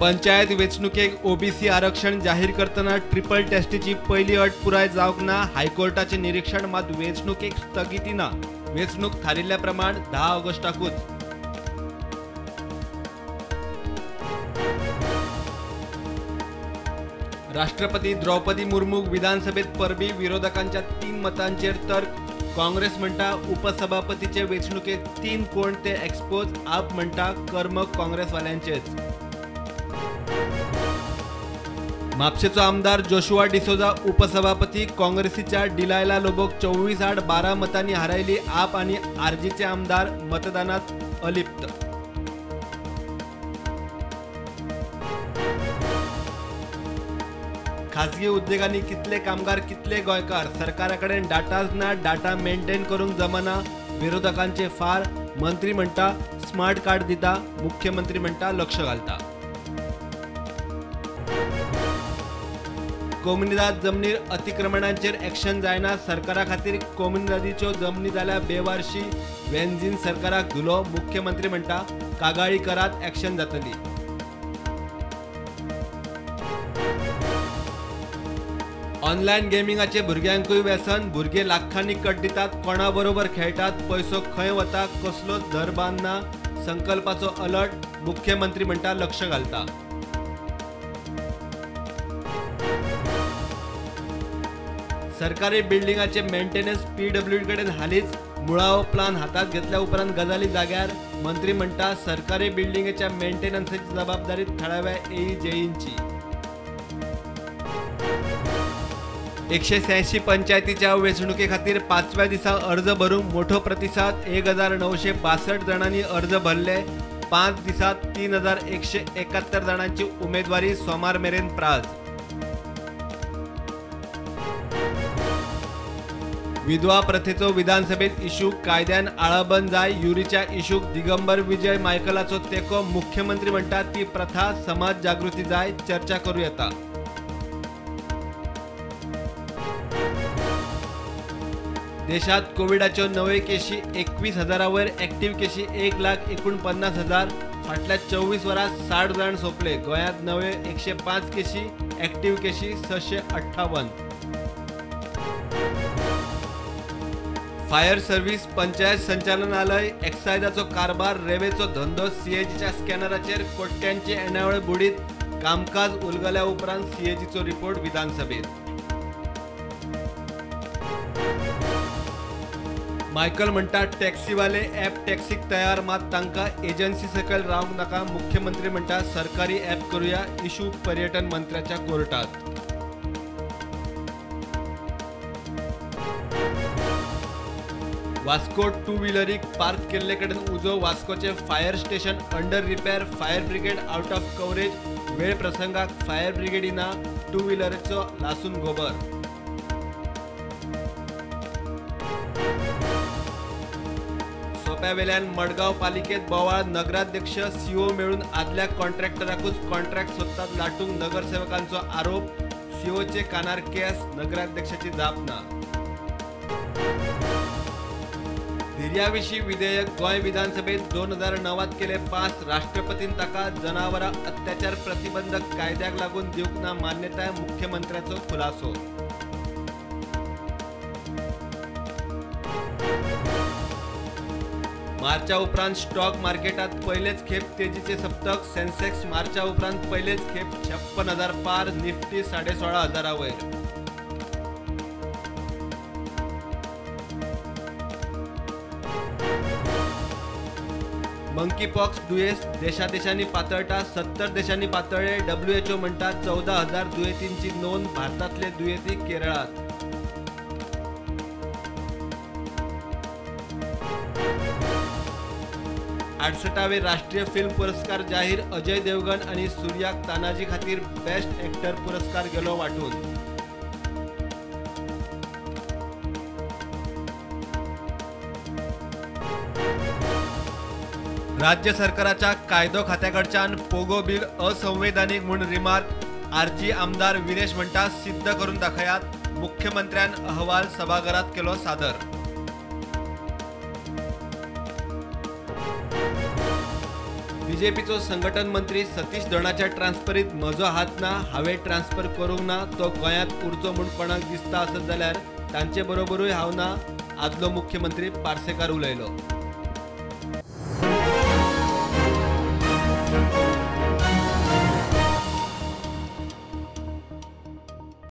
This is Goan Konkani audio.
पंचायत वेंचणुकेक ओबीसी आरक्षण जाहीर करतना ट्रिपल टेस्टीची पयली अट पुराय जावंक ना. हायकोर्टाचें निरीक्षण मात वेंचणुकेक स्थगिती ना. वेंचणूक थारिल्ल्या प्रमाण 10 ऑगस्टाकूच. राष्ट्रपती द्रौपदी मुर्मूक विधानसभेत परबी. विरोधकांच्या 3 मतांचेर तर्क. काँग्रेस म्हणटा उपसभापतीचे वेंचणुकेत 3 कोण ते एक्सपोज. आप म्हणटा कर्म काँग्रेसवाल्यांचेच. म्हापशेचो आमदार जोशुआ डिसोजा उपसभापती. काँग्रेसीच्या डिलायला लोबोक 24-12 मतांनी हारायली. आप आनी आरजीचे आमदार मतदानात अलिप्त. खाजगी उद्देगांनी कितले कामगार कितले गोंयकार, सरकारा कडेन डाटाच ना, डाटा मेंटेन करूंक जमना. विरोधकांचे फार. मंत्री म्हणटा स्मार्ट कार्ड दिता, मुख्यमंत्री म्हणटा लक्ष घालता. कोमुनिदाद जमनीर अतिक्रमणांचेर एक्शन जायना. सरकारा खातीर कोमुनिदादीच्यो जमनी जाल्या बेवारशी. वेन्झीन सरकाराक धुलो. मुख्यमंत्री म्हणटा कागाळी करात, एक्शन जातली. ऑनलायन गेमिंगाचे भुरग्यांकूय व्यसन. भुरगे लाखांनी कट दितात, कोणा बरोबर खेळटात, पयसो खंय वता कसलोच धरबांद ना. संकल्पाचो अलर्ट. मुख्यमंत्री म्हणटा लक्ष घालता. सरकारी बिल्डिंगाचे मेंटेनन्स पीडब्ल्यूडी कडेन हालींच. मुळावो प्लान हातांत घेतल्या उपरांत गजाली जाग्यार. मंत्री म्हणटा सरकारी बिल्डिंगेच्या मेंटेनन्साची जबाबदारी थळाव्या एईजेईंची. 186 पंचायतीच्या वेंचणुके खातीर 5व्या दिसा अर्ज भरूंक मोठो प्रतिसाद. 1962 जाणांनी अर्ज भरले. 5 दिसांत 3171 जाणांची उमेदवारी सोमार मेरेन प्राज. विधवा प्रथेचो विधानसभेत इशू. कायद्यान आळाबंद जाय. युरीच्या इशूक दिगंबर विजय मायकलाचो तेंको. मुख्यमंत्री म्हणटा ती प्रथा समाज जागृती जाय, चर्चा करूं येता. देशात कोविडाच्यो नव्यो केशी 21,000 वयर, एक्टिव्ह केशी 1,49,000. फाटल्या 24 वरांत 60 जाण सोंपले. गोंयांत नव्यो 105 केशी, एक्टिव्ह केशी 658. फायर सर्व्हिस, पंचायत संचालनालय, एक्सायजाचो कारभार, रेवेचो धंदो सीएजीच्या स्कॅनराचेर कोट्यांची येणावळ बुडीत. कामकाज उलगल्या उपरांत सीएजीचो रिपोर्ट विधानसभेत. मायकल म्हणटा टॅक्सीवाले ॲप टॅक्सीक तयार, मात तांकां एजन्सी सकयल रावंक नाका. मुख्यमंत्री म्हणटा सरकारी ॲप करुया. इशू पर्यटन मंत्र्याच्या कोर्टात. वास्को टू व्हिलरीक पार्क केल्ले कडेन उजो. वास्कोचे fire station under repair. Fire brigade out of coverage. वेळ प्रसंगाक फायर ब्रिगेडी ना. टू व्हिलरीचो लासून गोबर. सोप्यावेल्यान मडगांव पालिकेत बोवाळ. नगराध्यक्ष सीओ मेळून आदल्या कॉन्ट्रॅक्टराकूच कॉन्ट्रॅक्ट सोदतात लाटूंक नगरसेवकांचो आरोप. सीओचे कानार केस, नगराध्यक्षाची जाप ना. धिरयाविशीं विधेयक गोंय विधानसभेत 2009 केले पास. राष्ट्रपतीन ताका जनावरां अत्याचार प्रतिबंधक कायद्याक लागून दिवंक ना मान्यताय. मुख्यमंत्र्याचो खुलासो. मार्चा उपरांत स्टॉक मार्केटात पयलेच खेप तेजीचे सप्तक. सेन्सेक्स मार्चा उपरांत पयलेच खेप 56,000 पार. निफ्टी 16,500 वयर. मंकीपॉक्स दुयेंस देशादेशांनी पातळटा. 70 देशांनी पातळ्ळे. WHO म्हणटा 14,000 दुयेंतींची नोंद. भारतांतले दुयेंती केरळात. 68वे राष्ट्रीय फिल्म पुरस्कार जाहीर. अजय देवगण आनी सूर्याक तानाजी खातीर बेस्ट एक्टर पुरस्कार गेलो वांटून. राज्य सरकाराच्या कायदो खात्याकडच्यान पोगो बिल असंवैधानिक म्हूण रिमार्क. आरजी आमदार विरेश म्हणटा सिद्ध करून दाखयात. मुख्यमंत्र्यान अहवाल सभाघरात केलो सादर. बीजेपीचो संघटन मंत्री सतीश दोणाच्या ट्रान्सफरीत म्हजो हात ना, हांवें ट्रान्सफर करूंक ना, तो गोंयांत उरचो म्हूण कोणाक दिसता आसत जाल्यार तांचे बरोबरूय हांव ना, आदलो मुख्यमंत्री पार्सेकार उलयलो।